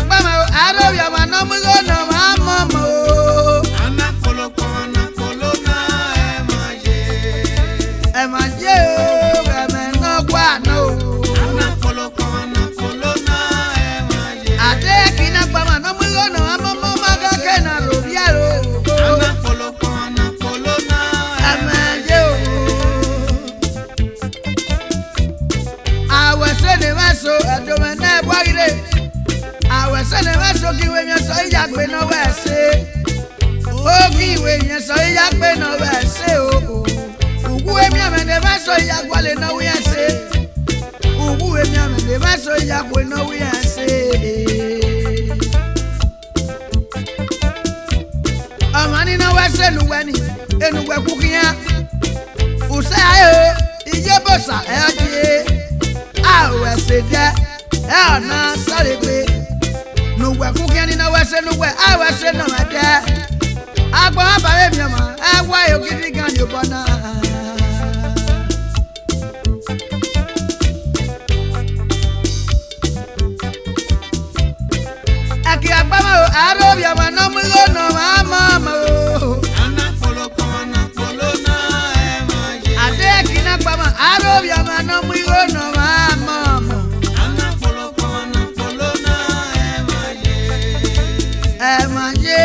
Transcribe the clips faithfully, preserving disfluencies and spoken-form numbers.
Kpama o, aro vbe ọmwa ne ọ mu igho ne ọmwa mọmọ o. Ana kpolokpọmwa na kpolo na, ẹmwẹ ye. Ẹmwẹ ye o, ẹmwẹ ne ọ gua nọ o. Ana kpolokpọmwa na kpolo na, ẹmwẹ ye. Adẹki na kpama ne ọ mu igho ne ọmwa mọmọ ma gha ke na ro vbiẹ ro. Ana kpolokpọmwa na kpolo na, ẹmwẹ ye o. Awẹ ẹse ne emwa eso, ẹdẹ mwẹ ne ẹvbo ghi rre. Awẹ ẹse ne emwa eso ghi wẹ emwi eso ya gbe ne ọ wẹ ẹse. Oghi wẹ emwi eso ya gbe ne ọ wẹ ẹse o. Uwu emianmwẹ ne emwa eso ya gualọ ne ọ wẹ ẹse. Uwu emianmwẹ ne emwa eso ya gualọ ne ọ wẹ ẹse. Ọmwa ni ne ọ wẹ ẹse ne uwẹ ni, enu uwẹ ku khian. Usẹ a re o, iye Obosa ẹ ọ ye. A ru ẹse dẹ, ẹ ọ na sọre gbe. Ne uwẹ ku khian ni ne ọ wẹ ẹse ne uwẹ, a ru ẹse ne ọ mwẹ dẹ. Agbọn ọba vbe miẹn ọmwa, ẹ wa e ogidi gan ye obọ na. Ẹki agbama o, aro vbe ọmwa ne ọ mu igho ne ọmwa mọmọ o. Ana kpolokpọmwa na kpolo na, ẹmwẹ ye. Adẹki na agbama, aro vbe ọmwa ne ọ mu igho ne ọmwa mọmọ. Ana kpolokpọmwa na kpolo na, ẹmwẹ ye. Ẹmwẹ ye,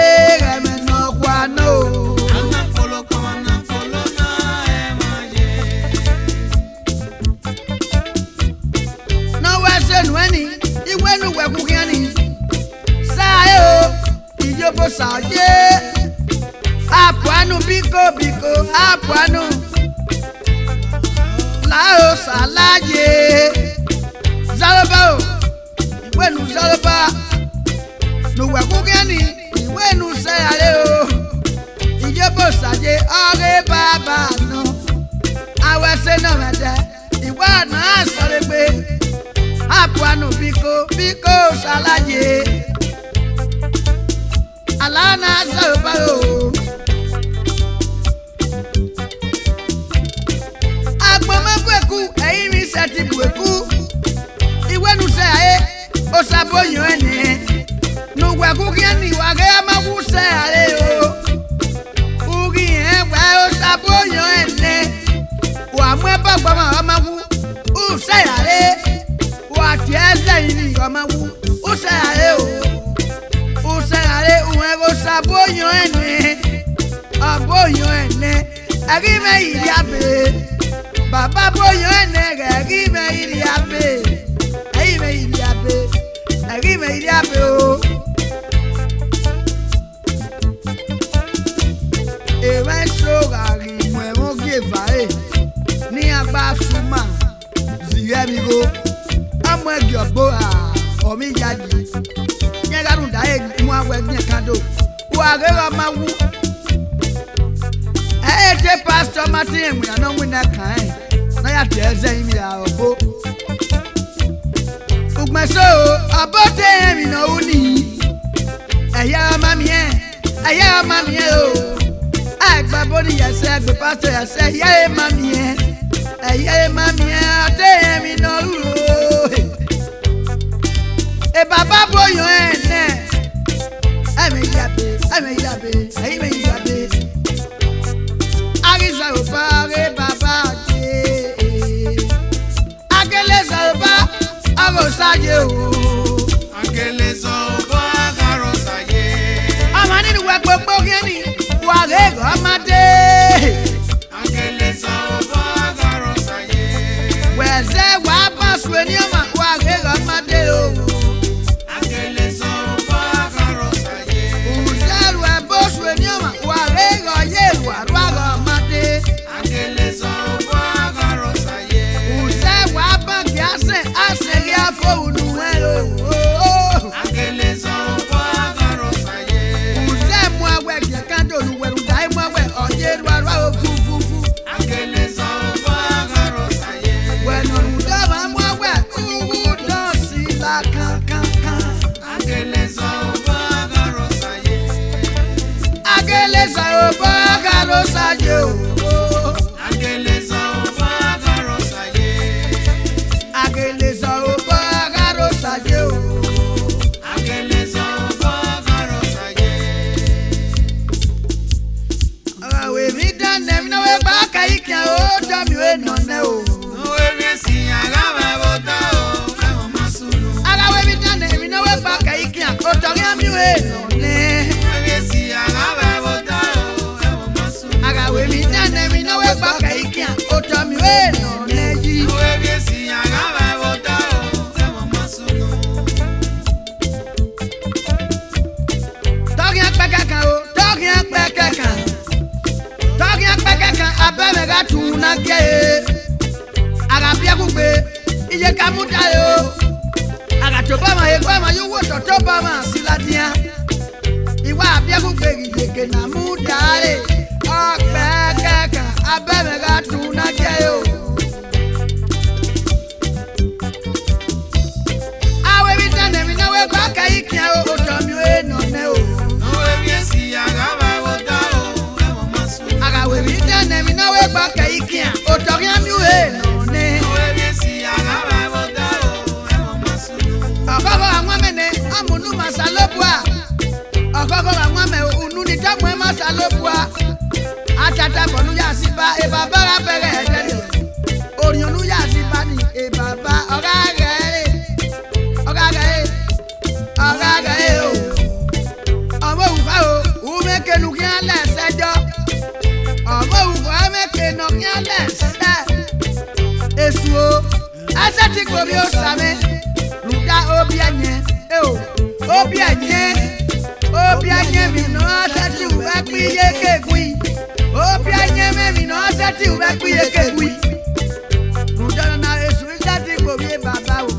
ẹmwẹ ne ọ gua nọ o. Ana kpolokpọmwa na kpolo na, ẹmwẹ ye. Ne ọ wẹ ẹse nuẹn ni, iwẹ ne uwẹ ku khian ni. Sa ẹre o, iye Obosa ye. Apuanu biko biko, apuanu. La o sa la ye. Zaroba o, iwẹ ne u zaroba. Ne uwẹ ku khian ni, iwẹ ne u sẹ ra re o. Iye Obosa ye, ọ ghe baba nọ. Awẹ ẹse ne ọ mwẹ dẹ. Iwa na sọre gbe, apuanu biko, biko sala ye. Ala na sọre obaro. Agbọn ma bu eku, ẹrinmwi sẹtin bu eku. Iwẹ ne u sẹ ra re, Osa bu oyan ẹnẹ. Ne uwẹ ku khian ni, wa ghe ọmọ wu sẹ ra re o. U ghi rẹn wẹ Osa bu oyan ẹnẹ. Wa mu ẹbọ gbe ọmwa, ọmọ wu, u sẹ ra re. Wa tie ẹzẹ rinmwi ọmọ wu, u sẹ ra re o. U sẹ ra re, uwẹ ghe Osa bu oyan ẹnẹ. Ọ bu oyan ẹnẹ, ẹghẹ mwẹ i rhie abe. Baba bu oyan ẹnẹ, ẹghẹ mwẹ i rhie abe. Ẹghẹ mwẹ i rhie abe, ẹghẹ mwẹ i rhie abe o. Emwa eso gha ghi mu ẹmwẹ ogieva ẹre ne iran gba sẹ uma zẹ igho ẹmwẹ igho, a mu ẹgie ọgbo ra, ọ vbe iyayi. Iran gha rhunmwuda ẹre mu awẹ ẹgiẹn kan do, wa ghe gha ma wu. Ẹ i te pastor ma te rẹn iwinna ne ọ winna kan rẹn, ne a ya tie ẹzẹ rinmwi ra ọgbo. Ugbẹn eso, ọbo te rẹn emwi ne ọ ru nii, ẹhia ọma miẹn, ẹhia ọma miẹn o. Ẹgbẹbo ni ya ẹsẹ, ẹgbe pastor ya ẹsẹ, ẹhia ẹre ma miẹn, ẹhia ẹre ma miẹn, ọ te rẹn emwi ne ọ ru o. E baba bu oyan ẹnẹ, ẹmwẹ i rhie abe, ẹmwẹ i rhie abe, ẹrinmwi i rhie abe. A ghi zẹ oba ghe baba ye. A gele zẹ oba, ọ ghe Osa ye o. A gele zẹ oba, ọ ghe Osa ye. Ọmwa ni ne uwẹ kpokpo khian ni, wa ghe ghe ọ ma dee. A gele zẹ oba, ọ ghe Osa ye. Wẹ zẹ wa ba suẹn ne ọmwa, wa ghe ghe ọ ma dee o. A gele zẹ oba, ọ ghe Osa ye. U zẹ ru ẹbo suẹn ne ọmwa, wa ghe ghe ọ ye ru arua ghe ọ ma dee. A gele zẹ oba, ọ ghe Osa ye. U zẹ wa ba gie asẹn, asẹn ghi a fo unu ẹn. Ue nọ nẹ. A gha ru emwi dan nẹ, emwi ne ọ wegbe ọkẹ ikian, otọ miẹn ue nọ nẹ yi. Te ọ khian kpẹkẹkan o, te ọ khian kpẹkẹkan, te ọ khian kpẹkẹkan, abọ ẹmwẹ gha tu na gie ẹre. A gha biẹ kugbe, iye ka mudia ẹre o. A gha tobọ ọmwa, egbe ọmwa ye uwu otọ tobọ ọmwa si ladian. I wa biẹ kugbe ghi ye eke ne a mudia ẹre, ọ kpẹkẹkan, abọ ẹmwẹ gha tu na gie ẹre o. A ru emwi dan nẹ, emwi ne ọ wegbe ọkẹ ikian o, otọ miẹn ue nọ nẹ o. A gha ru emwi dan nẹ, emwi ne ọ wegbe ọkẹ ikian, otọ khian miẹn ue nọ nẹ. Ọkhọkhọ gha wan mẹ nẹ, ọ mu unu ma Osanobua. Ọkhọkhọ gha wan mẹ unu ni tama ma Osanobua. Atata bọ ne u ya si ba, e baba gha bẹghe ẹdẹ nẹ. Orhiọn ne u ya si ba ni, e baba, ọ gha ghẹ ẹre, ọ gha ghẹ ẹre, ọ gha ghẹ ẹre o. Ọmọ owa o, u mwẹ eke ne u khian lẹ sẹ ẹjọ. Ọmọ owa, u mwẹ eke ne ọ khian lẹ sẹ. Esu o, a sẹtin kpe ovbi Osa mwẹ, rhunmwuda obiẹyẹn, eo, obiẹyẹn, obiẹyẹn emwi ne ọ sẹtin ru vbe ẹkpo iye kegui, obiẹyẹn emwi ne ọ sẹtin ru vbe ẹkpo iye kegui. Rhunmwuda ọnọna, Esu i sẹtin kpe ovbi e baba o.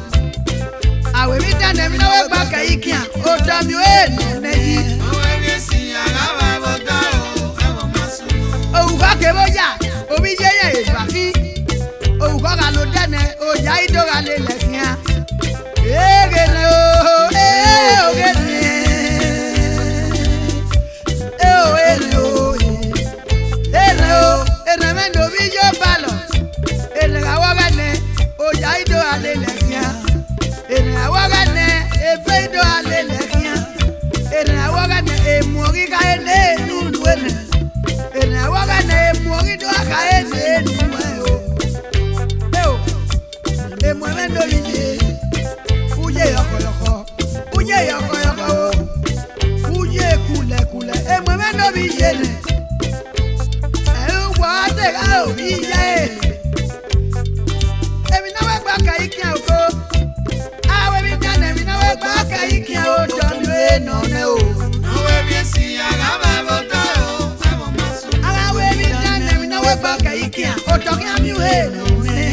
A ru emwi dan nẹ, emwi ne ọ wegbe ọkẹ ikian, otọ miẹn ue nọ nẹ yi. Orukhọ kevbe oya, ovbi iye ye eva khin. Orukhọ gha la odẹ nẹ, oya i do gha lele ẹe khian. Eghe nẹ o, e, oghe nẹ. E o, erhẹn o, erhẹn o, erhẹn mwẹ ne ovbi iye obalọ. Erhẹn gha wẹ ọghẹe nẹ, oya i do gha lele ẹe khian. Erhẹn gha wẹ ọghẹe nẹ, eve i do gha lele ẹe khian. Erhẹn gha wẹ ọghẹe nẹ, emuọghe i khare ne unu erhẹn. Erhẹn gha wẹ ọghẹe nẹ, emuọghe i do gha khare ne unu ẹre o. E o. Emuẹmwẹ ne ovbi iye, u ye yọkhọyọkhọ, u ye yọkhọyọkhọ o, u ye kulẹkulẹ, emuẹmwẹ ne ovbi iye nẹ, ẹ i wa te gha ru ovbi iye. Emwi ne ọ wegbe ọkẹ ikian oko, a ru emwi dan nẹ, emwi ne ọ wegbe ọkẹ ikian otọ miẹn ue nọ nẹ o. A gha ru emwi dan nẹ, emwi ne ọ wegbe ọkẹ ikian, otọ khian miẹn ue nọ nẹ.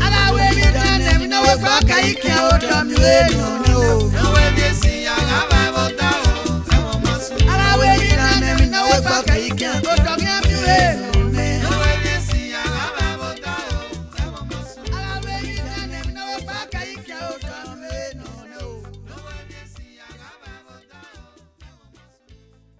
A gha ru emwi dan nẹ, emwi ne ọ wegbe ọkẹ ikian, otọ miẹn ue nọ